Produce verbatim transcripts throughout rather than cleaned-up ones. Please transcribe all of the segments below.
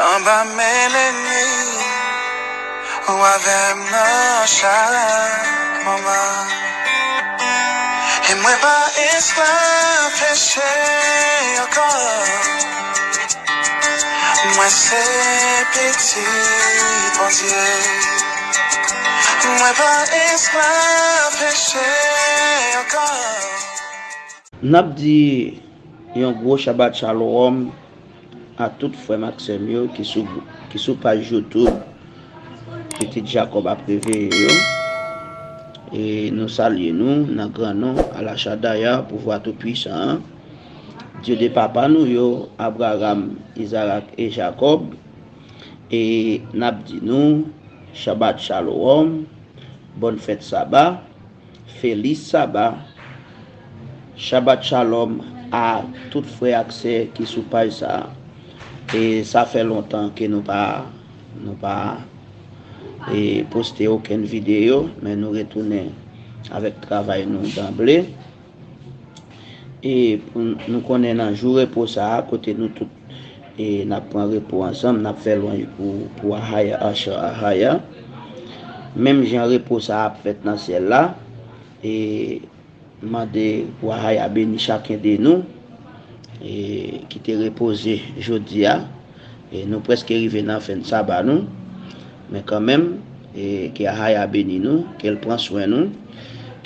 Anba men lènmi, ou avè m nan chak moman. E mwen pa esklav peche ankò. Mwen se pitit Bondye. Mwen pa esklav peche ankò. N ap di yon gwo Shabbat Shalom a tout frè m ak sè m yo ki sou, ki sou paj YouTube Pitit Jakòb ap reveye yo. E nou salye nou nan gran non Alachadaya, pouvwa tou pwisan an, Dye de papa nou yo, Abraram, Izarak e Jakòb. E n ap di nou Shabbat Shalom, bòn fèt Saba, Feliz Saba, Shabbat Shalom a tout frè ak sè ki sou paj sa a. E sa fè lontan ke nou pa, nou pa e, poste okenn videyo, men nou retounen avèk travay nou danble. E pou n- nou konnen nan jou repo sa a, kote nou tout e, n ap pran repo ansanm, n ap fè lwanj pou, pou Ahaya, Asher Ahaya. Menm jan repo sa a ap fèt nan syèl la, e mande pou Ahaya beni chaken de nou e, ki te repoze jodi a. E nou prèske rive nan fen saba nou. Men kanmenm, e, ke Ahaya beni nou, ke l pran swen nou,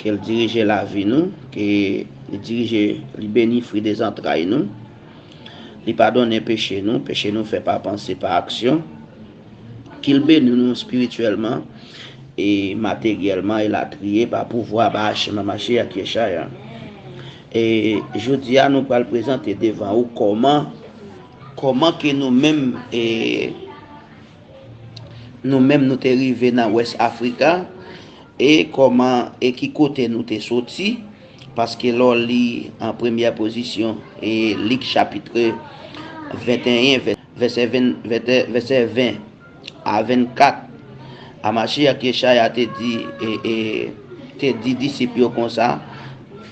ke l dirije lavi nou, ke li dirije, li beni fwi de zantray nou. Li padonnen peche nou, peche nou fè pa panse, pa aksyon. Ke l beni nou espirityèlman, e materyèlman, elatriye, pa pouvwa, pa Hashem Hamashiach Yeshaya. E jodi a, nou pral prezante devan ou kòman, kòman ke nou menm, e, nou menm nou te rive nan Wès Afrika, e kòman e ki kote nou te soti, paske lè w li an premyè pozisyon, e Lik chapit venteyen, vè- vèsè ven, vèsè, vèsè ven a vennkat, Amachiyach Yechaya te di, e, e, te di disip yo konsa,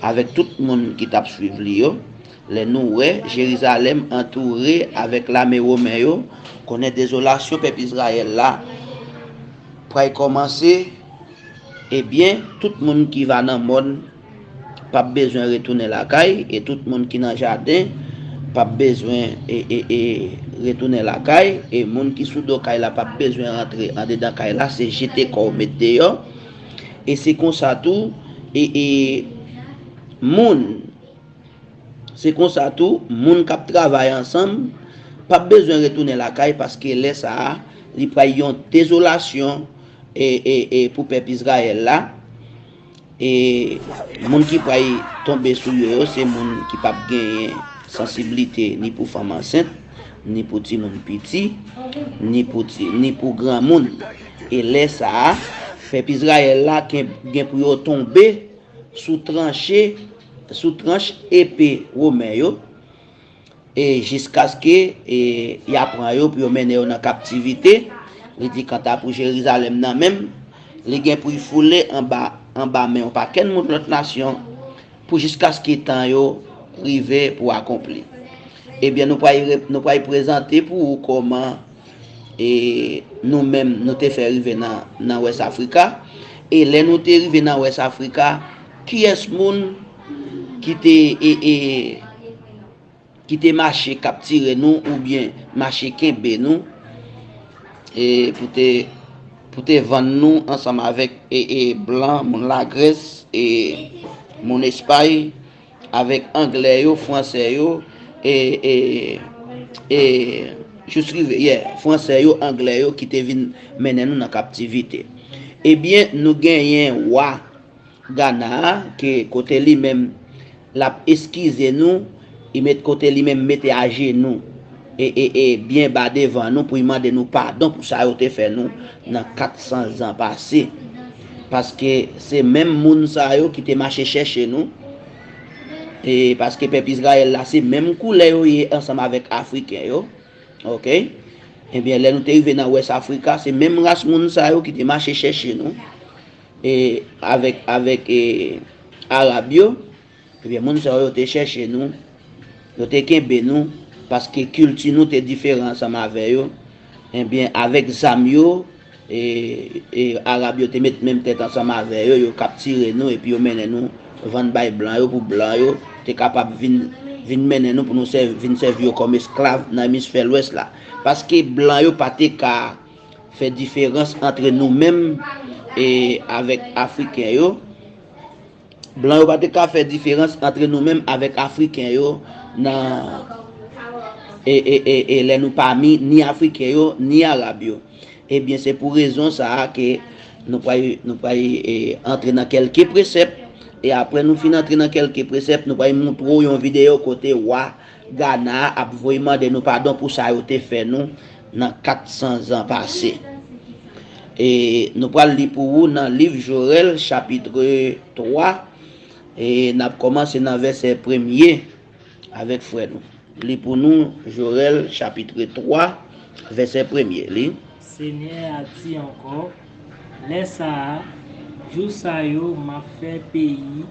avèk tout moun ki t ap swiv li yo, lè nou wè Jerizalèm antoure avèk lame women yo, konnen dezolasyon pèp Izrayèl la pral kòmanse, ebyen, tout moun ki va nan mòn p ap bezwen retounen lakay, e tout moun ki nan jaden p ap bezwen e, e, e, retounen lakay, e moun ki sou do kay la p ap bezwen rantre andedan kay la, se jete kò w met deyò. E se konsa tou, e, e, moun, se konsa tou, moun k ap travay ansanm p ap bezwen retounen lakay, paske lè sa a, li pral yon dezolasyon e, e, e, pou pèp Izrayèl la. E moun ki pral tonbe sou yo, yo se moun ki p ap genyen sansiblite ni pou fanm ansent, ni pou timoun piti, ni pou ti, ni pou granmoun. E lè sa a, pèp Izrayèl la gen, gen pou yo tonbe sou tranche, sou tranch epe women yo, e jiskaske e, y a pran yo pou yo mennen yo nan kaptivite. Li di, kanta pou Jerizalèm nan menm, li gen pou l foule anba, anba men yon pakèt moun lòt nasyon, pou jiskaske tan yo rive pou akonpli. Ebyen, nou pral re- nou pral prezante pou ou kòman e, nou menm nou te fè rive nan, nan Wès Afrika. E lè nou te rive nan Wès Afrika, kiyès moun ki te e, e, ki te mache kaptire nou oubyen mache kenbe nou, e pou te, pou te vann nou ansanm avèk e, e, blan, moun Lagrès, e moun Espay, avèk anglè yo, fransè yo, e, e, e jis rive, yeah, fransè yo, anglè yo ki te vin mennen nou nan kaptivite. Ebyen, nou genyen wa Gana a, ke kote li menm l ap eskize nou, li met kote li menm mete ajenou e, e, e byen ba devan nou pou l mande nou padon pou sa yo te fè nou nan kat san zan pase. Paske se menm moun sa yo ki te mache chèche nou. E paske pèp Izrayèl la se menm koulè yo ye ansanm avèk Afriken yo. Oke? Ebyen, lè nou te rive nan Wès Afrika, se menm ras moun sa yo ki te mache chèche nou e avèk, avèk e, Arab yo. Ebyen, moun sa yo, yo te chèche nou, yo te kenbe nou, paske kilti nou te diferan ansanm avè yo, ebyen, avèk zam yo, e, e Arab yo te met menm tèt ansanm avè yo, yo kaptire nou epi yo mennen nou vann bay blan yo pou blan yo te kapab vin, vin mennen nou pou nou sèvi, vin sèvi yo kòm esklav nan emisfè lwès la. Paske blan yo pa te ka fè diferans antre nou menm e avèk Afriken yo. Blan yo pa te ka fè diferans antre nou menm avèk Afriken yo nan e, e, e, e lè nou pami ni Afriken yo ni Arab yo. Ebyen, se pou rezon sa a ke nou pral, nou pral e, antre nan kèlke presèp. E apre nou fin antre nan kèlke presèp, nou pral montre w yon videyo kote wa Gana ap voye mande nou padon pou sa yo te fè nou nan kat san zan pase. E nou pral li pou ou nan liv Joèl, chapit twa, e n ap kòmanse nan vèsè premye avèk frè nou. Li pou nou Joèl, chapit twa, vèsè premye. Li. Senyè a di ankò, lè sa a, jou sa yo, m ap fè peyi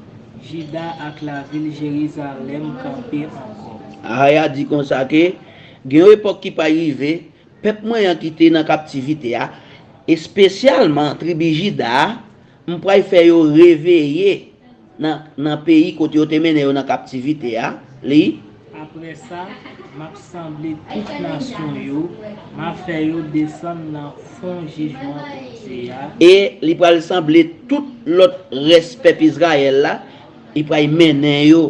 Jida ak lavil Jerizalèm kanpe ankò. Ahaya di konsa ke, gen yon epòk ki pral rive, pèp mwen an ki te nan kaptivite a, espesyalman tribi Jida a, m pral fè yo reveye nan, nan peyi kote yo te mennen yo nan kaptivite a. Li. Apre sa, m ap sanble tout nasyon yo, m ap fè yo desann nan fon jijman Bondye a. E li pral sanble tout lòt rès pèp Izrayèl la, li pral mennen yo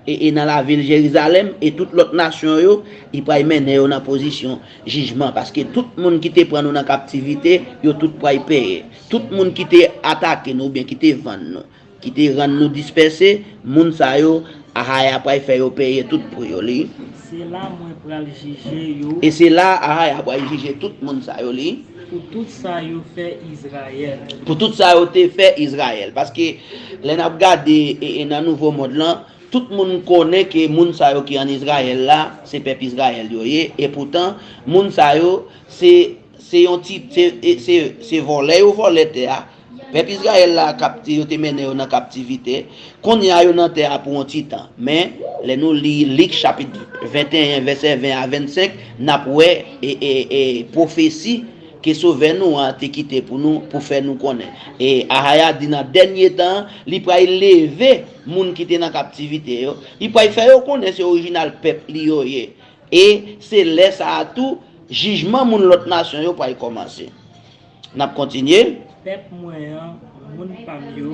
e, e nan lavil Jerizalèm, e tout lòt nasyon yo, li pral mennen yo nan pozisyon jijman, paske tout moun ki te pran nou nan kaptivite, yo tout pral peye. Tout moun ki te atake nou oubyen ki te vann nou, ki te rann nou dispèse, moun sa yo, Ahaya pral fè yo peye tout pri yo. Li. Se la mwen pral jije yo. E se la Ahaya pral jije tout moun sa yo. Li. Pou tout sa yo fè Izrayèl. Pou tout sa yo te fè Izrayèl. Paske lè n ap gade e, e nan Nouvo Mond lan, tout moun konnen ke moun sa yo ki ann Izrayèl la, se pèp Izrayèl yo ye. Epoutan, moun sa yo, se, se yon ti, se, e, se, se vòlè yo vòlè tè a. Pèp Izrayèl la, kapti-, yo te mennen yo nan kaptivite. Kounye a, yo nan tè a pou yon ti tan. Men, lè nou li Lik chapit venteyen, vèsè ven a vennsenk, n ap wè e, e, e pwofesi ke Sovè nou an te kite pou nou, pou fè nou konnen. E Ahaya di nan dènye tan, li pral leve moun ki te nan kaptivite yo. Li pral fè yo konnen se orijinal pèp li yo ye. E se lè sa a tou, jijman moun lòt nasyon yo pral kòmanse. N ap kontinye. Pèp mwen an, moun pa m yo,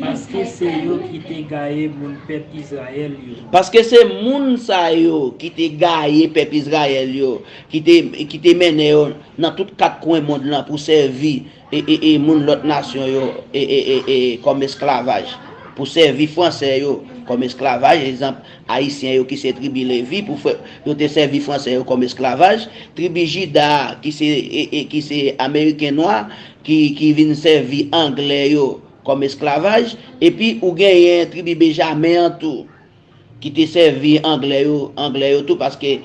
paske se yo ki te gaye moun pèp Izrayèl yo. Paske se moun sa yo ki te gaye pèp Izrayèl yo, ki te, ki te mennen yo nan tout kat kwen mond lan pou sèvi e, e, e moun lòt nasyon yo e, e, e, e, kòm esklavaj, pou sèvi Fransè yo kòm esklavaj. Egzanp, Ayisyen yo ki se tribi Levi, pou fè, yo te sèvi Fransè yo kòm esklavaj. Tribi Jida, ki se, e, e, ki se Ameriken nwa, ki, ki vin sèvi Anglè yo kòm esklavaj. Epi ou genyen tribi Benjamen an tou, ki te sèvi Anglè yo, Anglè yo tou, paske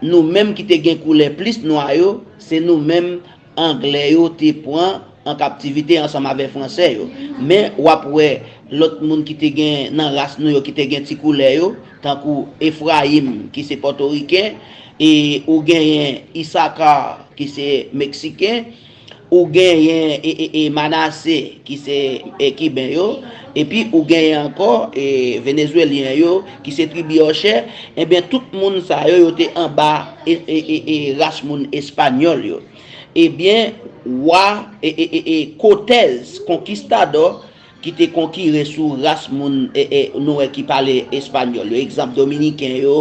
nou menm ki te gen koulè plis nwa yo, se nou menm Anglè yo te pran an kaptivite ansanm avè Fransè yo. Men w ap wè lòt moun ki te gen nan ras nou yo ki te gen ti koulè yo, tankou Efrayim ki se Pòtoriken, e ou genyen Isakar ki se Meksiken, ou genyen e, e, e Manase ki se e, Kiben yo, epi ou genyen ankò e, Venezwelyen yo ki se tribi Òchè, ebyen tout moun sa yo, yo te anba e, e, e, e ras moun espanyòl yo. Ebyen, wa e, e, e, e Kotèz, konkistadò, ki te konkire sou ras moun e, e, nou wè ki pale espanyòl yo. Egzanp, Dominiken yo,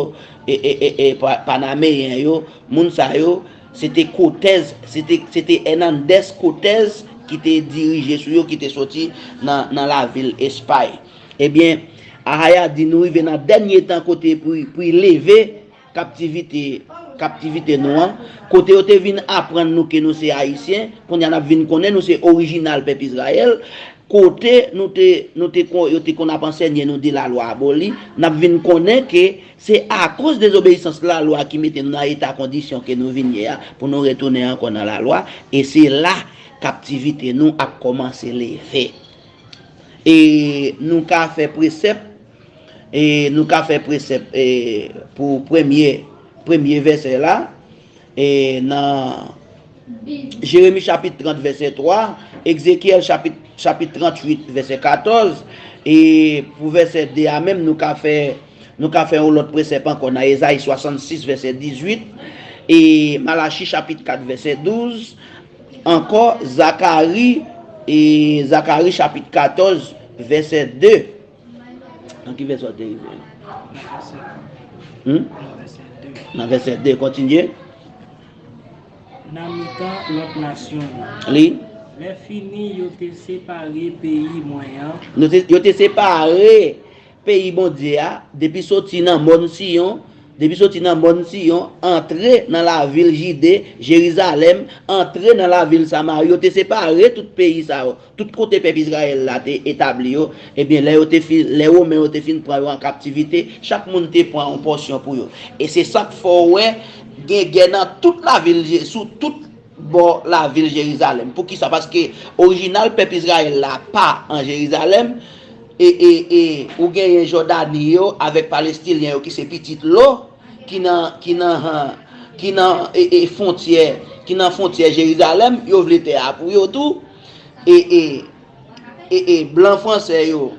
e, e, e, e pa, Panameyen yo, moun sa yo, se te Kotèz, se te, se te Hernandez Kotèz ki te dirije sou yo, ki te soti nan, nan lavil Espay. Ebyen, Ahaya di nou rive nan dènye tan kote pou, pou leve kaptivite, kaptivite nou an, kote yo te vin aprann nou ke nou se Ayisyen, kounye a n ap vin konnen nou se orijinal pèp Izrayèl, kote nou te, nou te kon, yo te konn ap ansènye nou de lalwa aboli, n ap vin konnen ke se akoz dezobeyisans lalwa ki mete nou nan eta kondisyon ke nou vin ye a, pou nou retounen ankò nan lalwa, e se la kaptivite nou ap kòmanse leve. E nou ka fè presèp, e nou ka fè presèp, e pou premye, premye vèsè la, e nan Jeremi chapit trant vèsè twa, Ezekyèl chapit, chapit tranntuit vèsè katòz, e pou vèsè de a menm, nou ka fè, nou ka fè yon lòt presèp ankò nan Ezayi swasannsis vèsè dizuit, e Malachi chapit kat vèsè douz, ankò Zakari, e Zakari chapit katòz vèsè de. Nan ki vèsè w te rive? Hmm? Nan vèsè de, kontinye. Nan mitan lòt nasyon yo. Li. Lè fini, yo te separe peyi mwen an. Yo te, yo te separe peyi Bondye a, depi soti nan mòn Siyon, depi soti nan mòn Siyon, antre nan lavil Jide, Jerizalèm, antre nan lavil Samari. Yo te separe tout peyi sa yo. Tout kote pèp Izrayèl la te etabli yo, ebyen, lè yo te fin, lè Women yo te fin pran yo an kaptivite, chak moun te pran yon pòsyon pou yo. E se sa k fè w wè gen gè nan tout lavil Je-, sou tout bò lavil Jerizalèm. Poukisa? Paske orijinal pèp Izrayèl la pa an Jerizalèm, e, e, e ou genyen Jòdani yo avèk Palestinyen yo ki se pitit Lo, ki nan, ki nan, ki nan, e, e, fwontyè, ki nan fwontyè Jerizalèm, yo vle tè a pou yo tou. E, e, e, e blan fransè yo,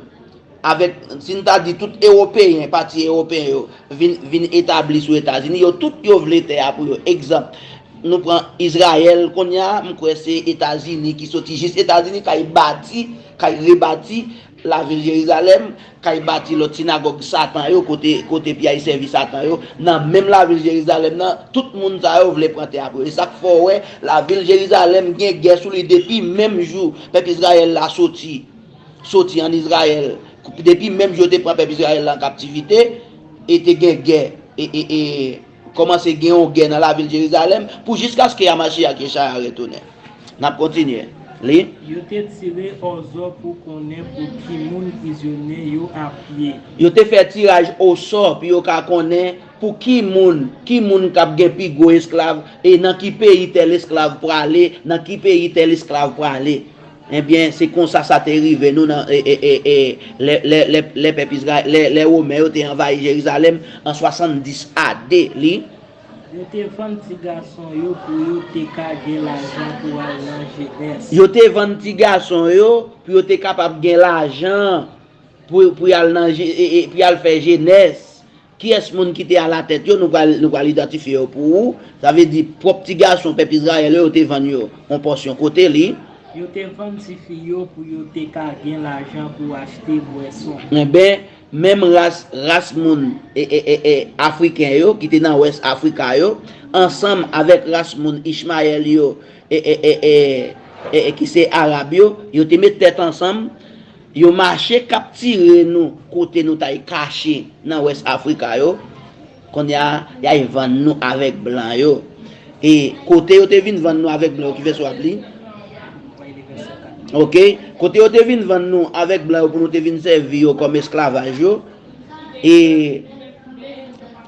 avèk, si n ta di tout Ewopeyen, pati Ewopeyen yo, vin, vin etabli sou Etazini, yo tout yo vle tè a pou yo. Egzanp, nou pran Izrayèl, kounye a, m kwè se Etazini ki soti, jis Etazini kay bati, kay rebati lavil Jerizalèm, kay bati lòt sinagòg Satan yo, kote, kote piyay sèvi Satan yo, nan menm lavil Jerizalèm nan, tout moun sa yo vle pran tè a pou yo. E sa k fè w wè, lavil Jerizalèm gen gè sou li depi menm jou pèp Izrayèl la soti, soti ann Izrayèl, depi menm jou yo te pran pèp Izrayèl la an kaptivite, e te gen gè, e, e, e, kòmanse gen yon gè nan lavil Jerizalèm, pou jiskaske Yamashia Yeshaya retounen. N ap kontinye. Li. Yo te tire o sò pou konnen pou ki moun prizonye yo ap ye. Yo te fè tiraj o sò pou yo ka konnen pou ki moun, ki moun k ap gen pi gwo esklav, e nan ki peyi tèl esklav prale, nan ki peyi tèl esklav prale. Ebyen, se konsa sa te rive nou nan, e, e, e, e, lè, lè, lè, lè pèp Izrayèl, lè, lè Women yo te anvayi Jerizalèm an swasanndis A D, li. Yo te vann ti gason yo pou yo te ka gen lajan pou al nan jenès. Yo te vann ti gason yo pou yo te kapab gen lajan pou, pou y al nan je-, e, e, pou y al fè jenès. Kiyès moun ki te alatèt yo, nou pral, nou pral idantifye yo pou ou. Sa vle di, pwòp ti gason pèp Izrayèl yo, yo te vann yo yon pòsyon kote li. Yo te vann tifi yo pou yo te ka gen lajan pou achte bwèson. Enben, menm ras, ras moun, e, e, e, e, afriken yo, ki te nan Wès Afrika yo, ansanm avèk ras moun Ichmayèl yo, e, e, e, e, e, e, ki se Arab yo, yo te met tèt ansanm, yo mache kaptire nou kote nou t al kache nan Wès Afrika yo. Kounye a, y al vann nou avèk blan yo. E kote yo te vin vann nou avèk blan yo, ki vèsè w ap li? Ok. Kote yo te vin vann nou avèk blan yo pou nou te vin sèvi yo kòm esklavaj yo. E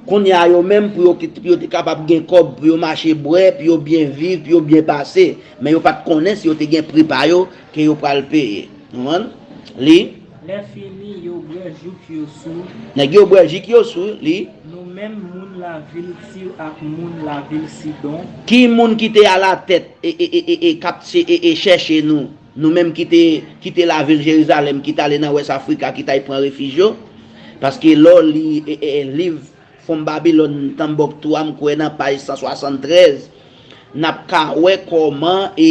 kounye a, yo menm, pou yo, pou yo te kapab gen kòb, pou yo mache bwè, pou yo byen viv, pou yo byen pase. Men yo pa t konnen si yo te gen pri pa yo ke yo pral peye. Konprann? Li. Lè fini, yo bwè jouk yo sou. Nèg yo bwè jik yo sou, li. Nou menm moun lavil Tir ak moun lavil Sidon. Ki moun ki te alatèt e, e, e, e, e, kap-, e, e, chèche nou? Nou menm ki te, ki te lavil Jerizalèm, ki t ale nan Wès Afrika, ki t al pran refij yo? Paske lè w li, e, e, e, liv Fòm Babilòn Tanbòktou a, m kwè nan paj san swasanntrèz, n ap ka wè kòman e,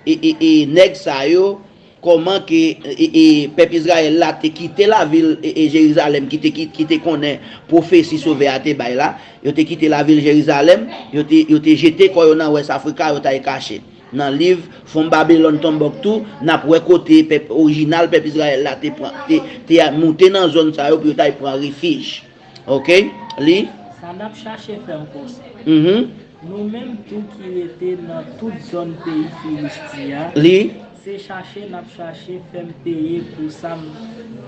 e, e, e, nèg sa yo, kòman ke, e, e, pèp Izrayèl la te kite lavil, e, e, Jerizalèm, ki te, ki, ki te konnen pwofesi Sovè a te bay la. Yo te kite lavil Jerizalèm, yo te, yo te jete kò yo nan Wès Afrika, yo t al kache. Nan liv Fòm Babilòn Tanbòktou, n ap wè kote pèp orijinal, pèp Izrayèl la te pran, te, te moute nan zòn sa yo pou yo t al pran refij. Ok? Li. Sa n ap chache fè m konsa. Mhm. Nou menm tou ki rete nan tout zòn peyi Filisti a, li. Se chache n ap chache fè m peye pou sa m,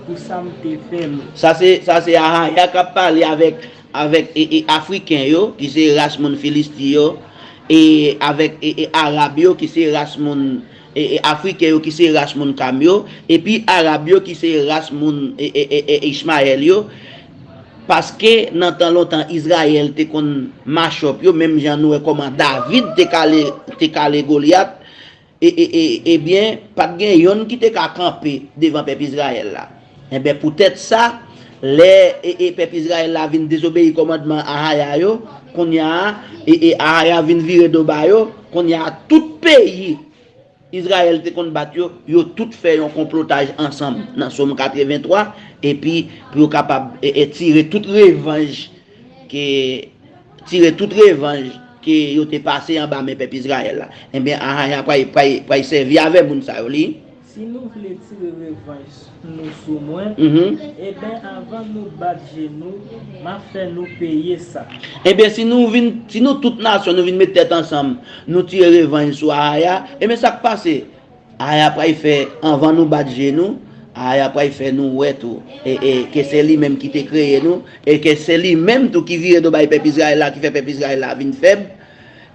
pou sa m te fè nou. Sa se, sa se Ahaya k ap pale avèk, avèk, e, e, Afriken yo, ki se ras moun Filisti yo, e avèk, e, e, Arab yo, ki se ras moun, e, e, Afriken yo, ki se ras moun Kam yo, epi Arab yo, ki se ras moun, e, e, e, e, Ichmayèl yo. Paske nan tan lontan, Izrayèl te konn machòp yo, menm jan nou wè kòman David te kale, te kale Golyat, e, e, e, ebyen, pa t gen yonn ki te ka kanpe devan pèp Izrayèl la. Enben, poutèt sa, lè e, e, pèp Izrayèl la vin dezobeyi kòmandman Ahaya yo, kounye a, e, e, Ahaya vin vire do ba yo, kounye a, tout peyi Izrayèl te konn bat yo, yo tout fè yon konplotaj ansanm nan Sòm katrevenntwa, epi pou yo kapab e, e, tire tout revanj ke, tire tout revanj ke yo te pase anba men pèp Izrayèl la. Ebyen, Ahaya pral, pral, pral sèvi avè moun sa yo, li. Si nou vle tire revanj nou sou mwen, mhm, ebyen, anvan nou bat je nou, m ap fè nou peye sa. Ebyen, si nou vin, si nou tout nasyon, nou vin met tèt ansanm, nou tire revanj sou Ahaya, ebyen, sa k pase? Ahaya pral fè, anvan nou bat je nou, Ahaya pral fè nou wè tou, e, e, ke se li menm ki te kreye nou, e ke se li menm tou ki vire do bay pèp Izrayèl la, ki fè pèp Izrayèl la vin fèb,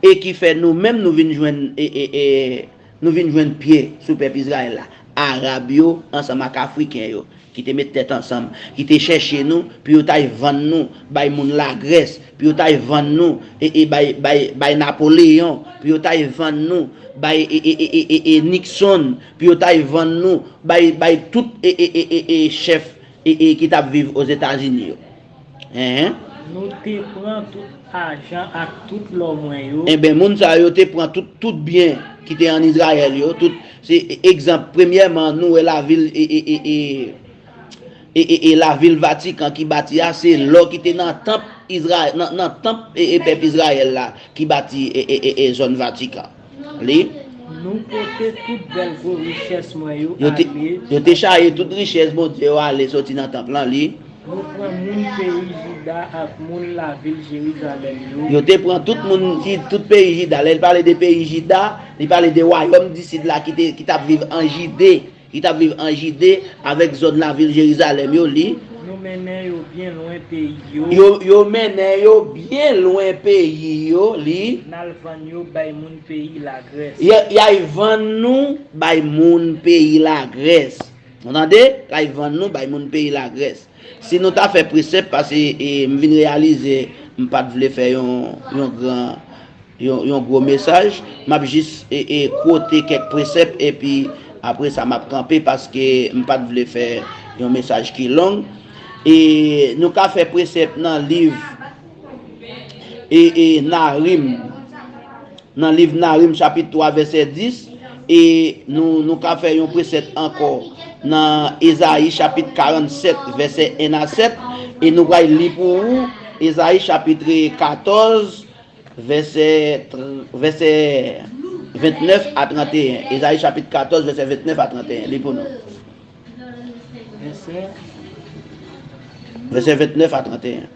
e ki fè nou menm nou vin jwenn, e, e, e, nou vin jwenn pye sou pèp Izrayèl la. Arab yo ansanm ak Afriken yo, ki te met tèt ansanm, ki te chèche nou, pou yo t al vann nou bay moun Lagrès, pou yo t al vann nou e, e bay, bay, bay Napoleyon, pou yo t al vann nou bay e, e, e, e, e, e Nixon, pou yo t al vann nou bay, bay tout e, e, e, e, e chèf e, e ki t ap viv Ozetazini yo. Enhen. Nou te pran tout ajan ak tout lò mwen yo. Enben, moun sa yo te pran tout, tout byen ki te ann Izrayèl yo. Tout, se egzanp, premyèman, nou wè lavil e, e, e, e, e, e, e lavil Vatikan ki bati a, se lò ki te nan tanp Izrayèl, nan, nan tanp e, e pèp Izrayèl la ki bati e, e, e, e zòn Vatikan. Li. Nou pote tout bèl gwo richès mwen yo ale. Yo te chaye tout richès Bondye yo ale soti nan tanp lan, li. Nou pran moun peyi Jida ak moun lavil Jerizalèm yo. Yo te pran tout moun ki, tout peyi Jida. Lè l pale de peyi Jida, li pale de wayòm disid la ki te, ki t ap viv an Jide, ki t ap viv an Jide avèk zòn lavil Jerizalèm yo, li. Nou mennen yo byen lwen peyi yo. Yo, yo mennen yo byen lwen peyi yo, li. N al vann yo bay moun peyi Lagrès. Y, y al vann nou bay moun peyi Lagrès. Ou tande? Y al vann nou bay moun peyi Lagrès. Si nou ta fè presèp, paske, e, m vin reyalize m pa t vle fè yon, yon gran, yon, yon gwo mesaj, m ap jis, e, e, kwote kèk presèp, epi apre sa m ap kanpe, paske m pa t vle fè yon mesaj ki long. E nou ka fè presèp nan liv, e, e, Narim. Nan liv Narim chapit twa vèsè dis, e nou, nou ka fè yon presèp ankò nan Ezayi chapit karannsèt vèsè en a sèt, e nou pral li pou ou Ezayi chapit katòz vèsè, vèsè ventnèf a tranteyen. Ezayi chapit katòz vèsè ventnèf a tranteyen. Li pou nou. Vèsè ventnèf a tranteyen.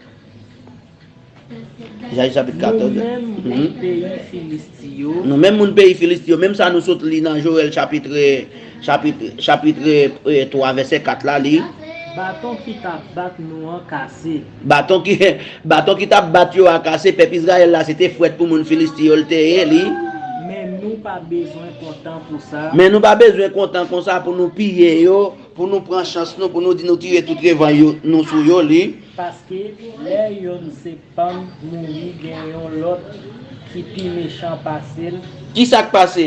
Ezayi chapit katòz. Nou menm moun peyi Filisti yo. Nou menm moun peyi Filisti yo. Menm sa nou sot li nan Jowèl chapit, chapit, chapit, e, twa vèsè kat la, li. Baton ki t ap bat nou an kase. Baton ki, baton ki t ap bat yo a kase. Pèp Izrayèl la, se te fwèt pou moun Filisti yo l te ye, li. Men nou pa bezwen kontan pou sa. Men nou pa bezwen kontan konsa pou nou piye yo, pou nou pran chans nou, pou nou di nou tire tout revanj yo, nou sou yo, li. Paske lè yonn se pa m mouri, gen yon lòt ki pi mechan pase l. Ki sa k pase?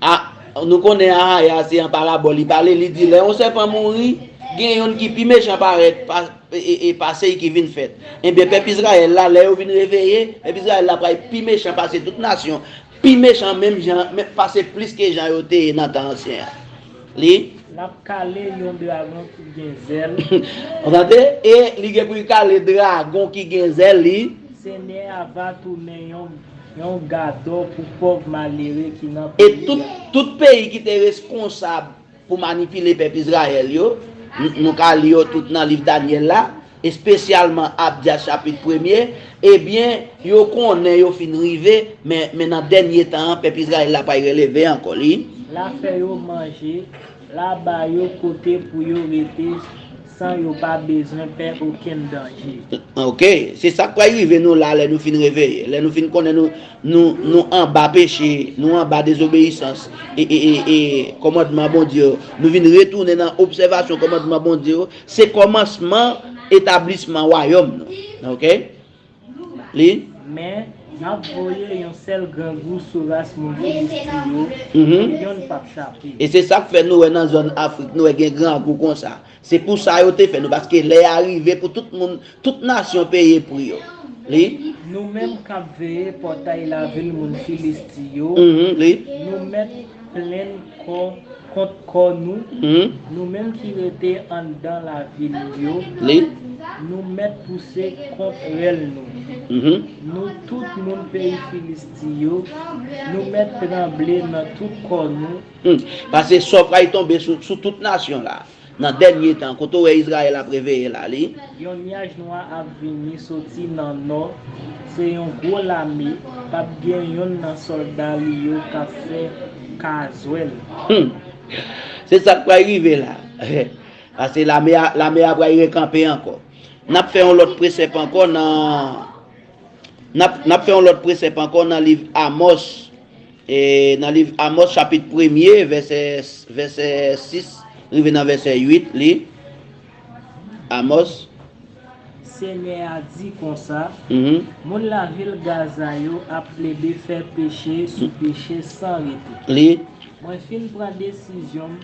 A, nou konnen Ahaya se an parabòl li pale, li di lè yon sèpan mouri, gen yonn ki pi mechan parèt pa, e, e, e pase l ki vin fèt. Ebyen, pèp Izrayèl la, lè yo vin reveye, pèp Izrayèl la pral pi mechan pase tout nasyon, pi mechan menm jan, men, pase plis ke jan yo te ye nan tan ansyen an. Li. L ap kale yon dragon ki gen zèl. Ou tande? E li gen pou l kale dragon ki gen zèl, li. Senyè a va tounen yon, yon gadò pou pòv malere ki nan peyi a. E tout, tout peyi ki te reskonsab pou manipile pèp Izrayèl yo, n-, nou ka li yo tout nan liv Danyèl la, espesyalman Abdyas chapit premye, ebyen, yo konnen yo fin rive, men, men nan dènye tan an, pèp Izrayèl la pral releve ankò, li. L a fè yo manje, l a ba yo kote pou yo rete san yo pa bezwen pè okenn danje. Ok, se sa k pral rive nou la lè nou fin reveye, lè nou fin konnen nou, nou, nou anba peche, nou anba dezobeyisans e, e, e, e kòmandman Bondye yo, nou vin retounen nan obsèvasyon kòmandman Bondye yo, se kòmansman etablisman wayòm nou. Oke? Li? Men, n ap voye yon sèl grangou sou ras moun Filisti yo, Mhm. yonn p ap chape. E se sa k fè nou wè nan zòn Afrik, nou wè gen grangou konsa. Se pou sa yo te fè nou, paske lè a rive pou tout moun, tout nasyon peye pri yo. Li? Nou menm k ap veye pòtay lavil moun Filisti yo, Mhm, li? nou mèt plenn kò kont kò nou, Mhm, nou menm ki rete anndan lavil yo, li? Nou mèt pouse kont rèl nou. Mhm. Nou tout moun peyi Filisti yo, nou mèt tranble nan tout kò nou. Hmm. Paske sò pral tonbe sou, sou tout nasyon la. Nan dènye tan, kote w wè Izrayèl ap reveye la, li? Yon nyaj nwa ap vini soti nan nò, se yon gwo lame, p ap gen yonn nan sòlda li yo k ap fè kazwèl. Hmm. Se sa k pral rive la. Paske lame a, lame a pral rekanpe ankò. N ap fè yon lòt presèp ankò nan, n ap, n ap fè yon lòt presèp ankò nan liv Amòs. E nan liv Amòs, chapit premye, vèsè, vèsè sis, rive nan vèsè uit, li. Amòs. Senyè a di konsa, Mhm. Moun lavil Gaza yo ap plede fè peche sou peche san rete. Li. Mwen fin pran desizyon m,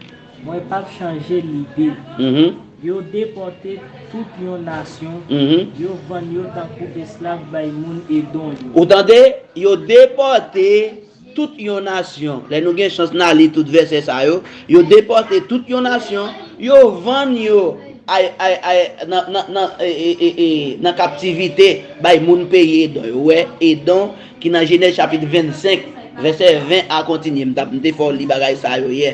mwen p ap chanje lide. Mhm. Yo depòte tout yon nasyon, Mhm. Yo vann yo tankou esklav bay moun Edon yo. Ou tande? Yo depòte tout yon nasyon. Lè nou gen chans n a li tout vèsè sa yo, yo depòte tout yon nasyon, yo vann yo ay, ay, ay, nan, nan, nan, e, e, e, e, nan kaptivite bay moun peyi Edon yo. Ou wè, Edon ki nan Jenèz chapit vennsenk, vèsè ven a kontinye. M t ap, m te fè w li bagay sa yo yè.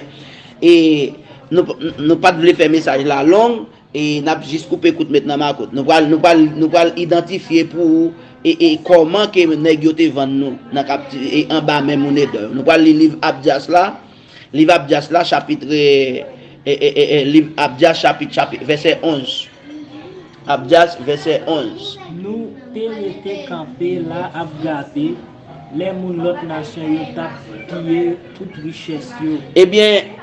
E nou, nou pa t vle fè mesaj la long, e n ap jis koupe kout met nan makout. Nou pral, nou pral, nou pral idantifye pou ou e, e kòman ke nèg yo te vann nou nan kapti, e anba men moun Edon yo. Nou pral li liv Abdyas la, liv Abdyas la, chapit, e, e, e, e, e, liv Abdyas, chapit, chapit, vèsè onz. Abdyas, vèsè onz. Nou te rete kanpe la ap gade, lè moun lòt nasyon yo t ap piye tout richès yo. Ebyen,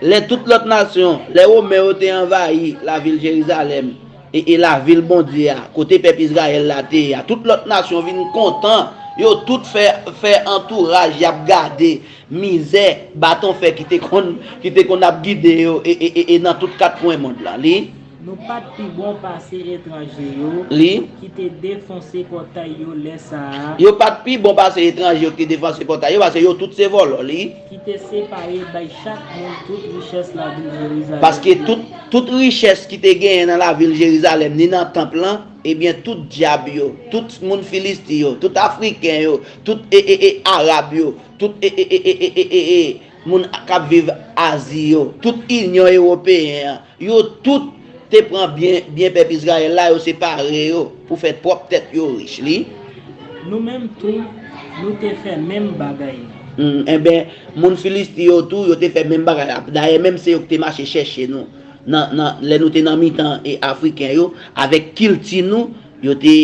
lè tout lòt nasyon, lè Women yo te anvayi lavil Jerizalèm, e, e lavil Bondye a, kote pèp Izrayèl la te ye a, tout lòt nasyon vin kontan, yo tout fè, fè antouraj, y ap gade mizè, baton fè ki te konn, ki te konn ap gide yo, e, e, e, e nan tout kat kwen mond lan. Li? Nou pa t pi bon pase etranje yo, Li? Ki te defonse pòtay yo lè sa a. Yo pa t pi bon pase etranje yo ki te defanse pòtay yo, paske yo tout se vòlò, li. Ki te separe bay chak moun tout richès lavil Jerizalèm. Paske tout, tout richès ki te genyen nan lavil Jerizalèm, ni nan tanp lan, ebyen, tout dyab yo, tout moun Filisti yo, tout Afriken yo, tout e, e, e, Arab yo, tout e, e, e, e, e, e, e, e, moun k ap viv Azi yo, tout Inyon Ewopeyen an, yo tout te pran byen, byen pèp Izrayèl la, yo separe yo pou fè pwòp tèt yo rich, li. Nou menm tou, nou te fè menm bagay. Hmm, enben, moun Filisti yo tou, yo te fè menm bagay la. Dayè, menm se yo ki te mache chèche nou. Nan, nan, lè nou te nan mitan e Afriken yo, avèk kilti nou, yo te,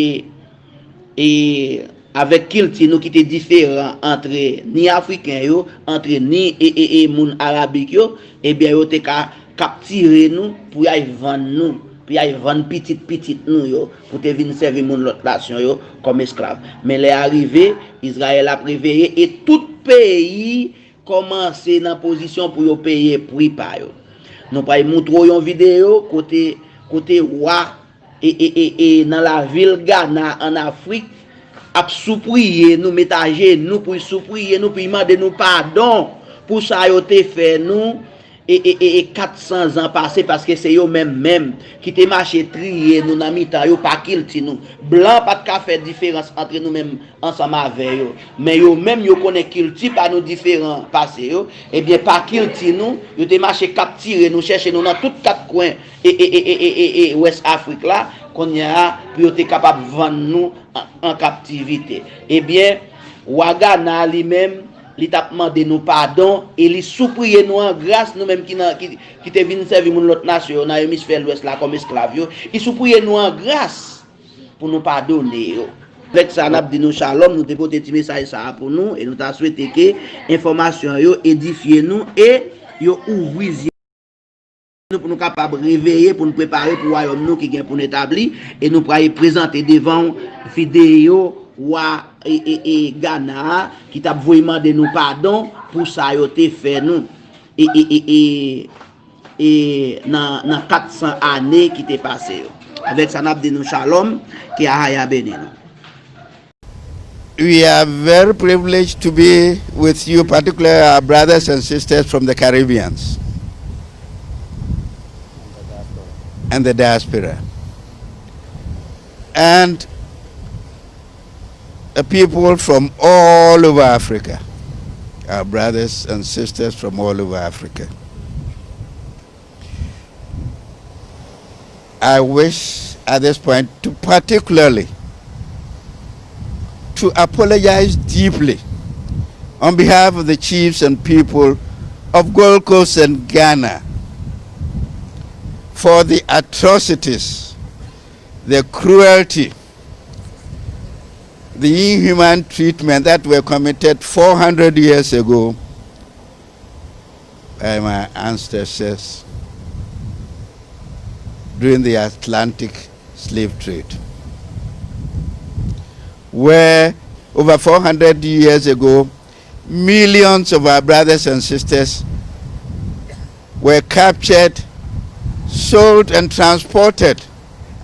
e, avèk kilti nou ki te diferan antre ni Afriken yo, antre ni e, e, e moun Arabik yo, ebyen, yo te ka kaptire nou pou y al vann nou, pou y al vann pitit pitit nou yo, pou te vin sèvi moun lòt nasyon yo kòm esklav. Men lè a rive, Izrayèl ap reveye e tout peyi kòmanse nan pozisyon pou yo peye pri pa yo. Nou pral montre w yon videyo kote, kote wa e, e, e, e, nan lavil Gana, ann Afrik, ap soupriye nou, met ajenou pou y soupriye nou, pou y mande nou padon pou sa yo te fè nou, e, e, e, e kat san zan pase, paske se yo menm menm ki te mache triye nou nan mitan yo pa kilti nou. Blan pa t ka fè diferans antre nou menm ansanm avè yo. Men yo menm, yo konnen kilti pa nou diferan pase yo. Ebyen, pa kilti nou, yo te mache kaptire nou, chèche nou nan tout kat kwen e, e, e, e, e, e, e Wès Afrik la, kounye a, pou yo te kapab vann nou an, an kaptivite. Ebyen, wa Gana li menm, li t ap mande nou padon e li soupriye nou an gras, nou menm ki nan, ki, ki te vin sèvi moun lòt nasyon yo nan emisfè lwès la kòm esklav yo. Li soupriye nou an gras pou nou padone yo. Avèk sa, n ap di nou shalom, nou te pote ti mesaj sa a pou nou e nou ta swete ke enfòmasyon yo edifye nou e yo ouvri zye Nou pou nou kapab reveye, pou nou prepare pou wayòm nou ki gen pou n etabli, e nou pral prezante devan w videyo wa e, e, e Gana a, ki t ap voye mande nou padon pou sa yo te fè nou e, e, e, e, e nan, nan kat san ane ki te pase yo. Avèk sa, n ap di nou shalom, ke Ahaya beni nou. We are very privileged to be with you, particularly our brothers and sisters from the Caribbeans and the diaspora, and the people from all over Africa, our brothers and sisters from all over Africa. I wish at this point to particularly to apologize deeply on behalf of the chiefs and people of Gold Coast and Ghana for the atrocities, the cruelty, the inhuman treatment that were committed four hundred years ago by my ancestors during the Atlantic slave trade, where over four hundred years ago, millions of our brothers and sisters were captured, sold, and transported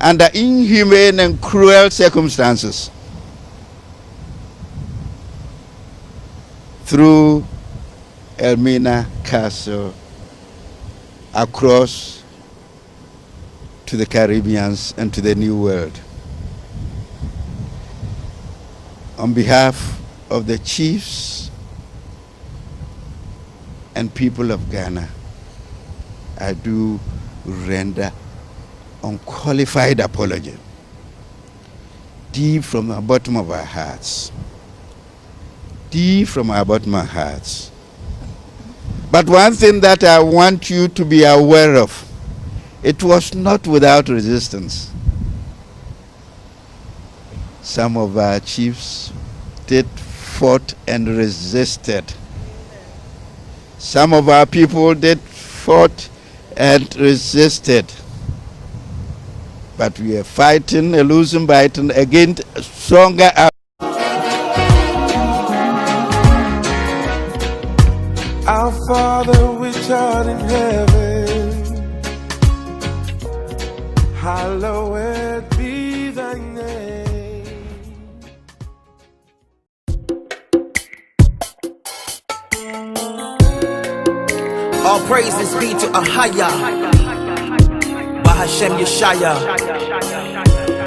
under inhumane and cruel circumstances through Elmina Castle across to the Caribbeans and to the New World. On behalf of the chiefs and people of Ghana, I do render unqualified apology, deep from the bottom of our hearts. Deep from our bottom of hearts. But one thing that I want you to be aware of, it was not without resistance. Some of our chiefs did fought and resisted. Some of our people did fought and resisted. But we are fighting a losing battle against stronger. Our Father which art in heaven, hallowed be thy name. All praises be to Ahaya, Bahashem Yeshaya,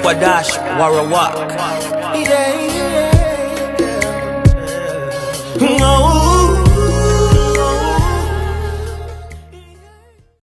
Wadash Warawak. Yeah, yeah.